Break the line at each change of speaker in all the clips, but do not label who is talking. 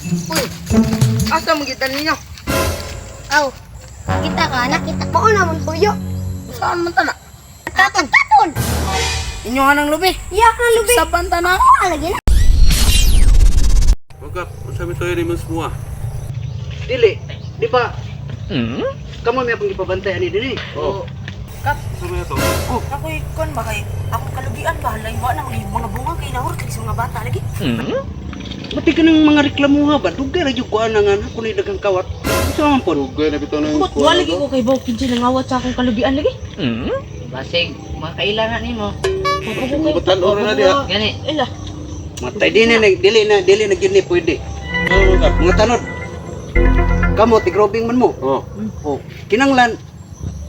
Uy, asa mo kita ninyo?
Aw, kita ka na kita. Mao na man tuyo.
Saan man tana?
Katon, katon.
Inyo nga ng lubi.
Iya ka lubi.
Sa banta na.
Ako lagi na.
Wag up, unsa mi toyo nimo semua?
Dili, di ba? Kamo may akong gipabantay ani dinhi.
Oh.
Kap.
Unsa may ato?
Ako'y kon ba kay akong kalubian ba halay wa na mga mga bunga kay nahurot kay sa mga bata lagi.
Mati ka ng mga reklamo ha ba? Dugay ra jud ko ana nga ako ni daghang kawat. Unsa man po?
Dugay na bitaw nang
But wala lagi ko kay Baw kinsa nangawat sa akong kalubian lagi.
Basig, makailangan nimo.
Batan na diha.
Gani.
Ila.
Matay di na dili na gyud ni pwede.
Ano ka?
Mga tanod. Kamo tigrobing man mo.
Oh,
Oh, kinanglan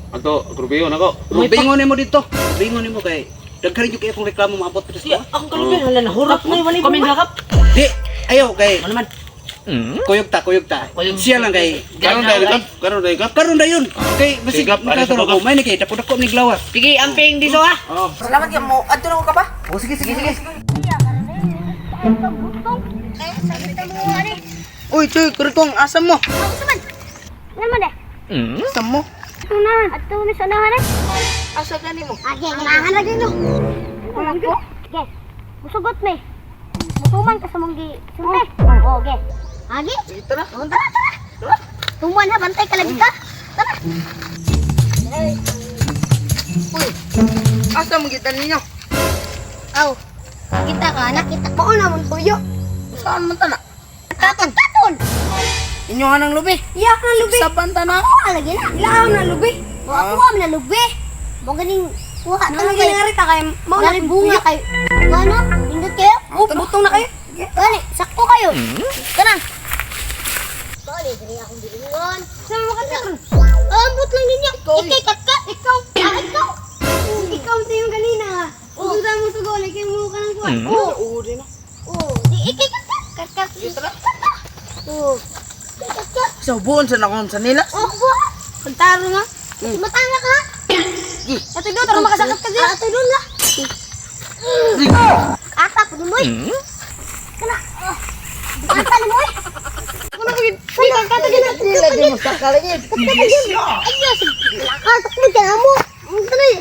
ato grubiyon ako.
robingon nimo dito. Robingon nimo kay daghan jud kay akong reklamo maabot dito
Siya
sa
akong kalubian hala nahurot na wala
Kami
bunga.
nakap.
Di ayaw kay
Ano man?
kuyog ta, kuyog ta.
Kuyog.
Siya lang kay
Karon dai kap, karon dai kap.
karon dayon kay basig
Sige, para sa
makaturo ko may ni kay dako-dako ni glawas.
Sige, amping dito ah.
Oh.
Salamat kay mo. Adto na ko ka ba?
Oh, sige sige sige.
Kaya sabi ta mo ani.
Uy, Choy, kurikong, asa mo?
Ako sa man. Ano man eh?
Asa mo?
Ito na. Ato ni sa unahan eh.
Asa gani mo?
Age, unahan lagi no. Ano ko? Ge. Musugot me. Mutuman ka sa mong gi. Sulti. Oh, ge. Age.
Sige, tara.
Oh, tara, tara. Tuman ha, bantay ka lagi ka. Tara.
Uy, asa mo kita ninyo?
Aw, kita ka na kita. Mao na man tuyo.
Saan man tana?
Katon, katon.
Inyo nga ng lubi.
Iya ka lubi.
Sa banta na.
Ako lagi na. Ilaw na lubi. Mo ako am na lubi. Mo ganing kuha ta na kay. Nangari ta kay mao na bunga kay. Ano? Pindot kayo? Oh, butong na kayo. Gani, sakto kayo. Kana. Gani, diri akong bilingon. Sama mo ka karon. Ambot lang ninyo. Ikay katkat, ikaw. Ah, ikaw. Ikaw sa yung kanina. Unsa mo sugol kay mo ka nang kuha. Oh,
Oo, di na.
oh, di ikay katkat. Katkat. Oh. Katkat.
Sa buon sa nakon sa nila.
Oh, buha. Pantaro nga. Matanga ka. Ato doon, tara makasakit ka dyan. Ato doon la. Ata, pwede mo eh. Kana. Ata mo eh. Ano ko yun? Kata dyan.
Lagi mo sa kalagi.
Kata dyan. Ayos. Lakatok mo dyan mo. Dali.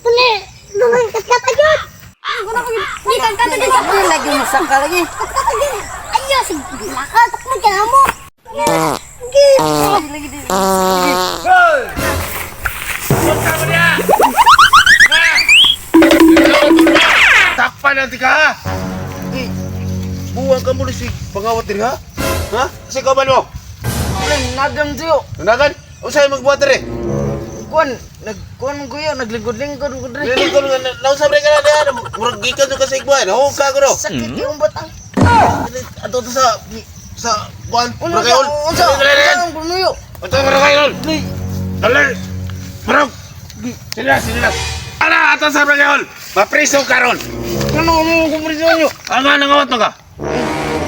Dali. Dali. Kata dyan. Ano ko yun? Kata dyan.
Lagi mo sa kalagi.
Kata dyan. Ayos. Lakatok mo dyan mo. Sige.
Takpan na ka ha. Eh, buwang ka mo si pangawat diri ha? Ha? Kasi ka ba mo?
Kuan, nagam siyo.
Nanagan? Unsa magbuhat diri?
Kuan, nagkuan ko yun, naglingkod-lingkod ko diri.
Dili ko nausa bre ka na diha, murag gikan ka sa igwan. Ho ka ko.
Sakit yung batang.
Ato to sa sa kuan,
Unsa,
Bragayon.
unsa, unsa ang punuyo?
Unsa Bragayon? Dali. Brog. Sila, sila. Ana ato sa Bragayon. Mapriso karon.
Ano mo kumpriso nyo?
Ang nangawat ka?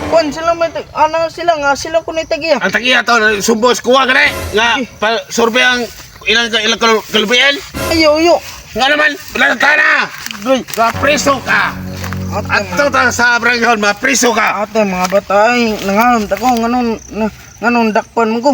Kuan sila may tag, ana sila nga sila ko ni tagiya.
Ang tagiya to sumbos kuha gani nga pa, survey ang ilang ilang kalubian.
Ayo, ayo.
Nga naman, wala ka na. Mapriso ka.
Ate,
Ato ta sa Bragayon, mapriso ka.
ate mga bata ay nangaon ta ko nganon nganon dakpan mo ko.